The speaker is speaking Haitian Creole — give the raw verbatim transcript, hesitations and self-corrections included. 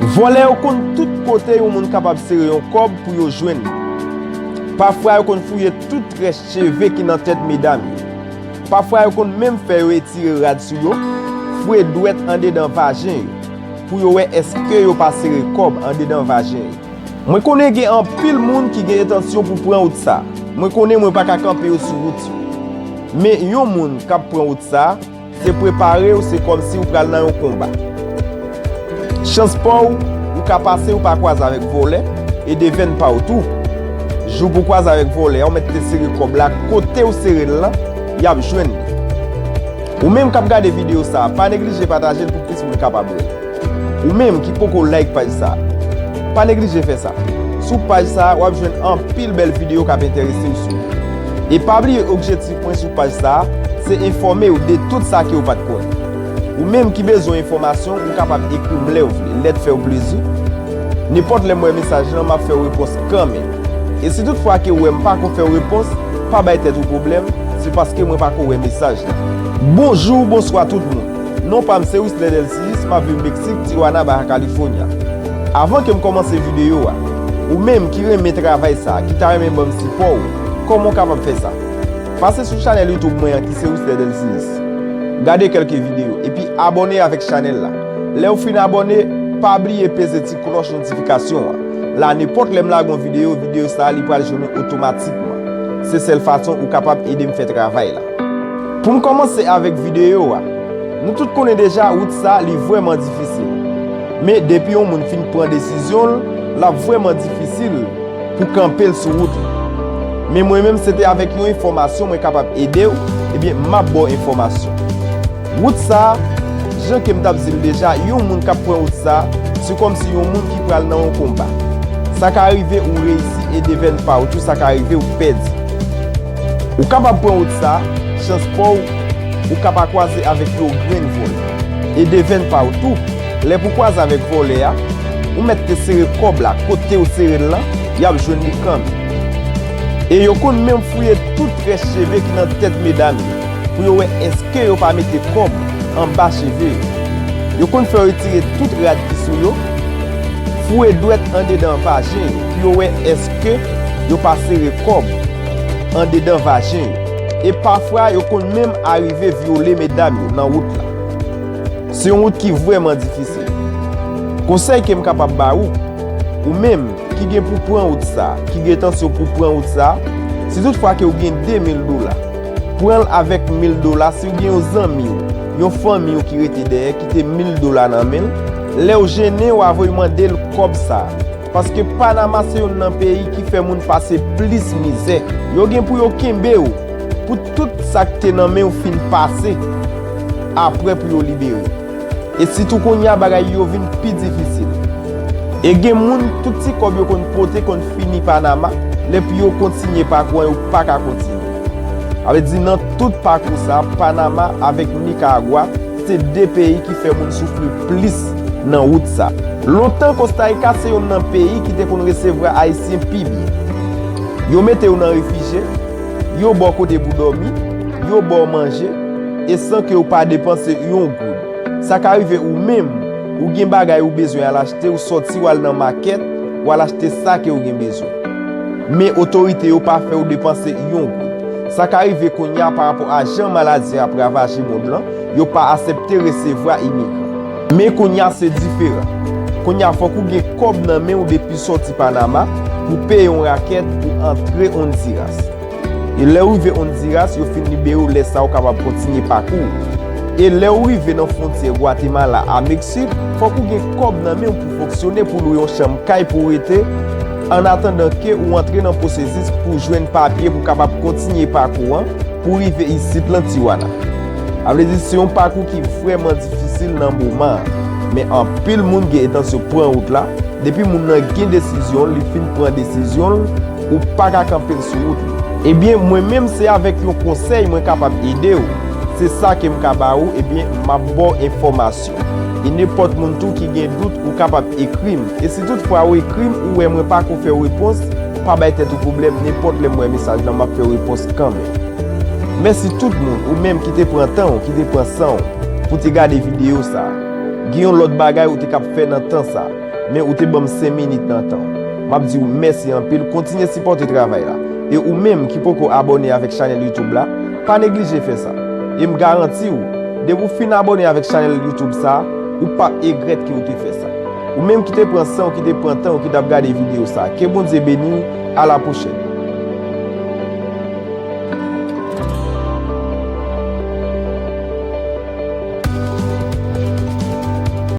Vòlè yo konn tout kote yon moun kapab sere yon kòb pou yo jwenn li. Pafwa yo konn fouye tout rès cheve ki nan tèt medam yo. Pafwa yo konn menm fè yo etire rad sou yo, fouye dwèt andedan vajen yo, pou yo wè èske yo pa sere kòb andedan vajen yo. Mwen konnen gen anpil moun ki gen entansyon pou pran wout sa. Mwen konnen mwen pa ka kanpe yo sou wout yo. Men yon moun k ap pran wout sa, se prepare w, se kòmsi w pral nan yon konba. Chans pa w, ou ka pase, ou pa kwaze avèk vòlè, e devèn pa w tou. Jou pou kwaze avèk vòlè a, ou mèt te sere kòb la, kote w sere l lan, y ap jwenn li. Ou menm k ap gade videyo sa a, pa neglije pataje l pou plis moun kapab wè l. Ou menm ki poko like paj sa a, pa neglije fè sa. Sou paj sa a, w ap jwenn anpil bèl videyo k ap enterese w sou li. E pa bliye objektif mwen sou paj sa a, se enfòme w de tout sa ke w pa t konnen. Ou menm ki bezwen enfòmasyon, ou kapab ekri m lè w vle, lè t fè w plezi. Nenpòt lè m wè mesaj lan, m ap fè w repons kanmenm. E si toutfwa ke w wè m pa ko fè w repons, pa bay tèt ou pwoblèm, se paske mwen pa ko wè mesaj lan. Bonjou, bonswa tout moun. Non pa m se Wisler Delcius, m ap viv Meksik, Tijuana, Baja California. Avan ke m kòmanse videyo a, ou menm ki renmen travay sa a, ki ta renmen ban m sipò w, kòman w kapab fè sa? Pase sou chanèl YouTube mwen an ki se Wisler Delcius. Gade kèlke videyo, epi abòne avèk chanèl la. Lè w fin abòne, pa bliye peze ti klòch notifikasyon an. La, nenpòt lè m lage yon videyo, videyo sa a, li pral jwenn ou otomatikman. Se sèl fason ou kapab ede m fè travay la. Pou m kòmanse avèk videyo a, nou tout konnen deja wout sa li vrèman difisil. Men depi yon moun fin pran desizyon l, l ap vrèman difisil pou kanpe l sou wout li. Men mwen menm se te avèk yon enfòmasyon mwen kapab ede w, ebyen m ap ba w enfòmasyon. Wout sa, jan ke m t ap di l deja, yon moun k ap pran wout sa, se kòmsi yon moun ki pral nan yon konba. Sa ka rive ou reyisi e devèn pa w tou, sa ka rive ou pèdi. Ou kapab pran wout sa, chans pa w, ou ka pa kwaze avèk yon grenn vòlè. E devèn pa w tou, lè pou kwaze avèk vòlè a, ou mèt te sere kòb la, kote w sere l lan, y ap jwenn li kanmenm. E yo konn menm fouye tout rès cheve ki nan tèt medam yo, pou yo wè èske yo pa mete kòb anba cheve yo. Yo konn fè yo retire tout rad ki sou yo, fouye dwèt andedan vajen yo, pou yo wè èske yo pa sere kòb andedan vajen yo. E pafwa, yo konn menm arive vyole medam yo nan wout la. Se yon wout ki vrèman difisil. Konsèy ke m kapab ba ou, ou menm ki gen pou pran wout sa, ki gen entansyon pou pran wout sa, si toutfwa ke w gen de mil dola, pran l avèk mil dola. Si w gen yon zanmi w, yon fanmi w ki rete dèyè, kite mil dola nan men l. Lè w jennen, w a voye mande l kòb sa. Paske Panama se youn nan peyi ki fè moun pase plis mizè. Yo gen pou yo kenbe w pou tout sa k te nan men w fin pase, apre pou yo libere w. E sitou kounye a, bagay yo vin pi difisil. E gen moun, tout ti kòb yo konn pote konn fini Panama, lè pou yo kontinye pakou an, yo pa ka kontinye. Sa vle di, nan tout pakou sa, Panama avèk Nikaragwa, se de peyi ki fè moun soufri plis nan wout sa. Lontan, Kostarica se youn nan peyi ki te konn resevwa Ayisyen pi byen. Yo mete w nan refijye, yo ba w kote pou dòmi, yo ba w manje, e san ke w pa depanse yon goud. Sa ka rive ou menm, ou gen bagay ou bezwen al achte, ou sòti, w al nan makèt, w al achte sa ke w gen bezwen. Men otorite yo pa fè w depanse yon goud. Sa ka rive kounye a, parapò a jan maladi an ap ravaje mond lan, yo pa aksepte resevwa imigran. Men kounye a se diferan. Kounye a fòk ou gen kòb nan men w depi sòti Panama pou peye yon rakèt pou antre Honduras. E lè w rive Honduras, yo fin libere w, lè sa a w kapab kontinye pakou w. E lè w rive nan fwontyè Gwatemala a Meksik, fòk ou gen kòb nan men w pou fonksyone, pou lwe yon chanm kay pou w rete, annatandan ke ou antre nan pwosesis pou jwenn papye pou kapab kontinye pakou an, pou rive isit lan Tijuana. Sa vle di se yon pakou ki vrèman difisil nan moman an. Men anpil moun gen entansyon pran wout la. Depi moun nan gen desizyon l, li fin pran desizyon l, ou pa ka kanpe l sou wout li. Ebyen, mwen menm se avèk yon konsèy mwen kapab ede w. Se sa ke m ka ba ou, ebyen, m ap ba w enfòmasyon. E nenpòt moun tou ki gen dout, ou kapab ekri m. E si toutfwa ou ekri m, ou wè mwen pa ko fè w repons, pa bay tèt ou pwoblèm, nenpòt lè m wè mesaj lan, m ap fè w repons kanmenm. Mèsi tout moun, ou menm ki te pran tan w, ki te pran san w, pou te gade videyo sa a. Gen yon lòt bagay ou te kab fè nan tan sa a. men ou te ban m senk minit nan tan w. M ap di w mèsi anpil, kontinye sipòte travay la. E ou menm ki poko abòne avèk chanèl YouTube la, pa neglije fè sa. E m garanti w, depi w fin abòne avèk chanèl YouTube sa, ou p ap egrèt ke w te fè sa. Ou menm ki te pran san w, ki te pran tan w, ki t ap gade videyo sa, ke Bondye beni w, a la pwochèn.